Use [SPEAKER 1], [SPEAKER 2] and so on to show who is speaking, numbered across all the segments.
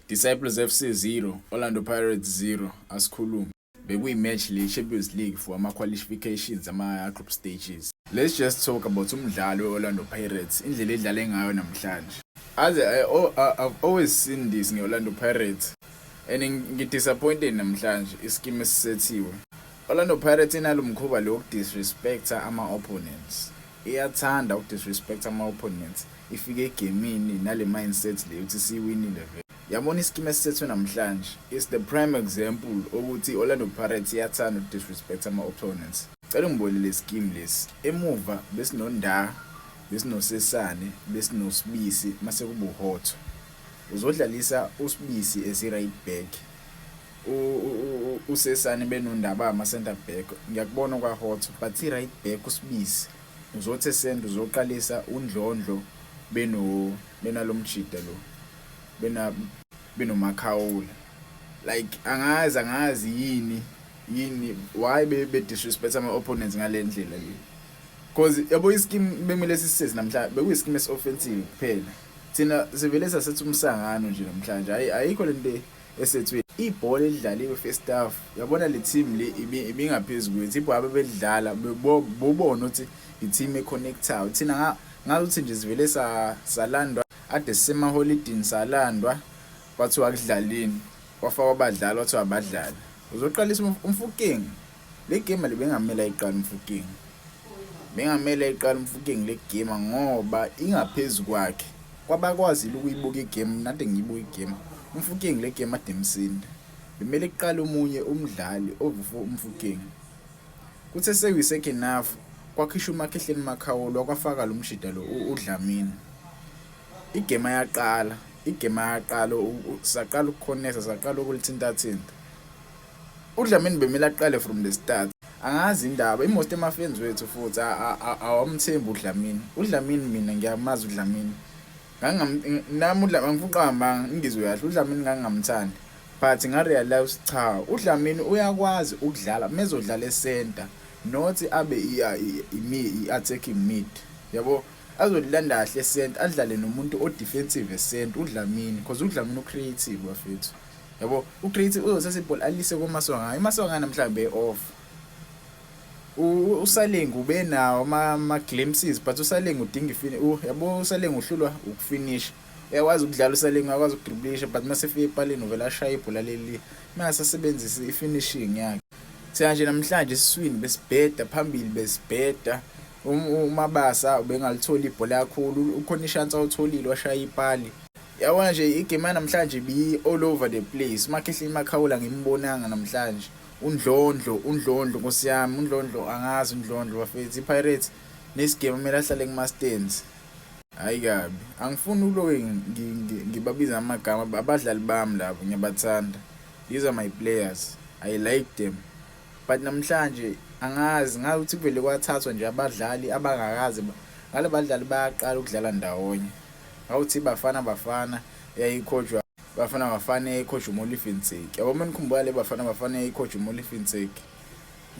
[SPEAKER 1] Disciples FC 0, Orlando Pirates 0. Asikhulume. Bekuyi-match le Champions League for ama-qualifications ama-group stages. Let's just talk about umdlalo we-Orlando Pirates, indlela edlale ngayo namhlanje. As I've always seen this nge-Orlando Pirates and ngi-disappointed namhlanje ischeme esisethiwe. Orlando Pirates inalo mkhuba lo wokudisrespecta ama-opponents. Iyathanda ukudisrespect ama-opponents. Ifike egemini nale mindset le ukuthi siwinile vele. Yabona ischeme esisethwe namhlanje is the prime example ukuthi Orlando Pirates iyathanda ukudisrespect ama-opponents. Cela ungibone le scheme lesi. Emuva besinoNda, besinosesane, besinosibisi, mase kuba uHotto. Uzodlalisa uSibisi as i-right back. USesane benoNdaba ama center back. Ngiyakubona kwaHotto, but i-right back uSibisi uzothi esenda uzoqalisa uNdlondlo benalomjida lo benoMakhawula. Like angazi yini why be disrespect ama opponents ngale ndlela le, because yabo ischeme bemele sisezi namhlanje bekuyischeme esi-offensive kuphela. Thina sivele sasethi umsangano nje namhlanje. Ayikho lento esethwe. Ibhola elidlaliwe first half, yabona le team le ibingaphezulu kwethu. Ibhola abebedlala bobona ukuthi i-team econnectayo. Thina ngazuthi nje sivele salandwa ade sisemaholidini, salandwa kwathiwa akudlalini, kwafakwa abadlali, kwathiwa abadlali. Uzoqalisa uMofokeng le game le, bengamele ayiqala uMofokeng, bengamele ayiqala uMofokeng le game ngoba ingaphezu kwakhe. Kwabakwazile ukuyibuka igame, nade ngiyibuka igame, uMofokeng le game ade emsinda. Bemele kuqale omunye umdlali over uMofokeng. Kuthe sekuyi-second half kwakhishwa uMakhehleni Makhaula, kwafaka lo mshida lo uDlamini. Igame ayaqala, igame ayaqala, saqala ukuconnecta, saqala ukulithinta thinta. UDlamini bemele aqale from the start. Angazi indaba, i-most ema-fans wethu futhi awamthembi uDlamini. UDlamini mina ngiyamazi uDlamini. Nami uDlamini angifuni ukuqamba amanga, ngizwe kahle, uDlamini ngangingamthandi. But nga-realize cha, uDlamini uyakwazi ukudlala mezodlala e-center, not abe i-attacking mid. Yabo, azolilanda kahle e-center, adlale nomuntu o-defensive e-center uDlamini, because uDlamini u-creative bafethu. Yabo, u-creative, uzothatha ibhola alise koMaswanganyi. UMaswanganyi mhlawumbe off. USaleng ubenawo ama-glimpses, but uSaleng udinga, yabo, uSaleng uhlulwa ukufinish. Uyakwazi ukudlala uSaleng, uyakwazi ukudriblisha, but mase efika epalini uvela ashaya ibhola leli mangasasebenzisi i-finishing yakhe. Thina nje namhlanje esiswini besibheda phambili, besibheda. UMabasa ubengalitholi ibhola kakhulu, ukhona ishansi awutholile washaya ipali. Yabona nje igame yanamhlanje bi all over the place. UMakhehleni Makhaula ngimbonanga namhlanje. UNdlondlo, uNdlondlo nkosi yami, uNdlondlo angazi uNdlondlo bafethu. iPirates next game kumele ahlale kuma stands. Hayi kabi. Angifuni uloke ngibabiza amagama abadlali bami labo, ngiyabathanda. These are my players. I like them. But namhlanje angazi ngathi kuvele kwathathwa nje abadlali abangakaze ngale badlali bayaqala ukudlala ndawonye. Ngawuthi Bafana Bafana yayikhojwa Bafana Bafana yayikhojwa uMolefi Ntseki. Yabo uma nikhumbula le Bafana Bafana yayikhojwa uMolefi Ntseki.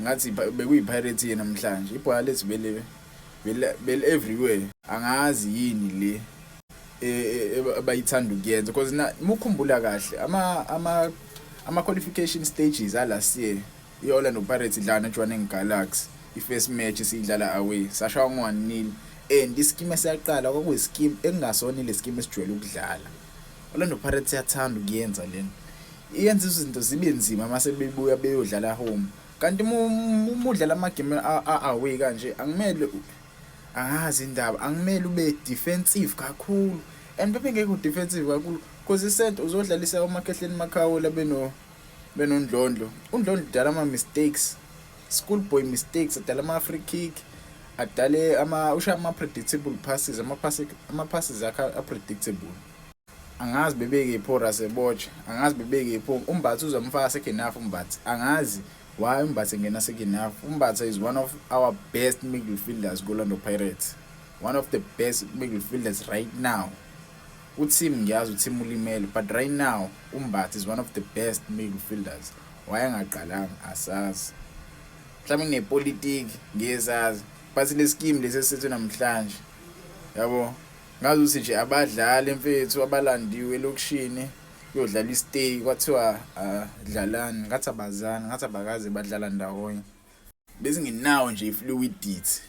[SPEAKER 1] Ngathi bekuyi-Pirates yena namhlanje. Ibhola lethu bele bele everywhere. Angazi yini le abayithanda ukuyenza, because na mukhumbula kahle ama qualification stages a last year, i-Orlando Pirates idlala neJohannesburg Galaxy, i-first match siyidlala away sashaywa ngo-1-0, and ischeme esiyaqala kwakuyischeme ekungasona ile scheme esijwayele ukudlala. Orlando Pirates iyathanda ukuyenza lento, iyenza izinto zibe nzima mase bebuya beyodlala home, kanti uma udlala amagame away kanje angimele, angazi indaba, angimele ube defensive kakhulu, and bebengekho defensive kakhulu because isento uzodlalisa uMakhehleni Makhaula benoNdlondlo. UNdlondlo udala ama-mistakes, schoolboy mistakes, adala ama-free kick, adale ama ushaya ama-predictable passes, ama-passes akhe a-predictable. Angazi bebekephi oRasebotja, angazi bebekephi uMbatha, uzomfaka second half uMbatha. Angazi why uMbatha engena second half. UMbatha is one of our best midfielders ku-Orlando Pirates, one of the best midfielders right now. UTim ngiyazi uTim ulimele, but right now uMbatha is one of the best midfielders. Wayengaqalanga asazi, mhlawumbe kunepolitiki, ngiyesazi, but le scheme lesi esisethe namhlanje, yabo, ngazi ukuthi nje abadlali mfethu abalandiwe elokishini. Kuyodlala istay kwathiwa ah, dlalani ngathi abazani ngathi abakaze badlala ndawonye. Bezingenawo nje ifluidity.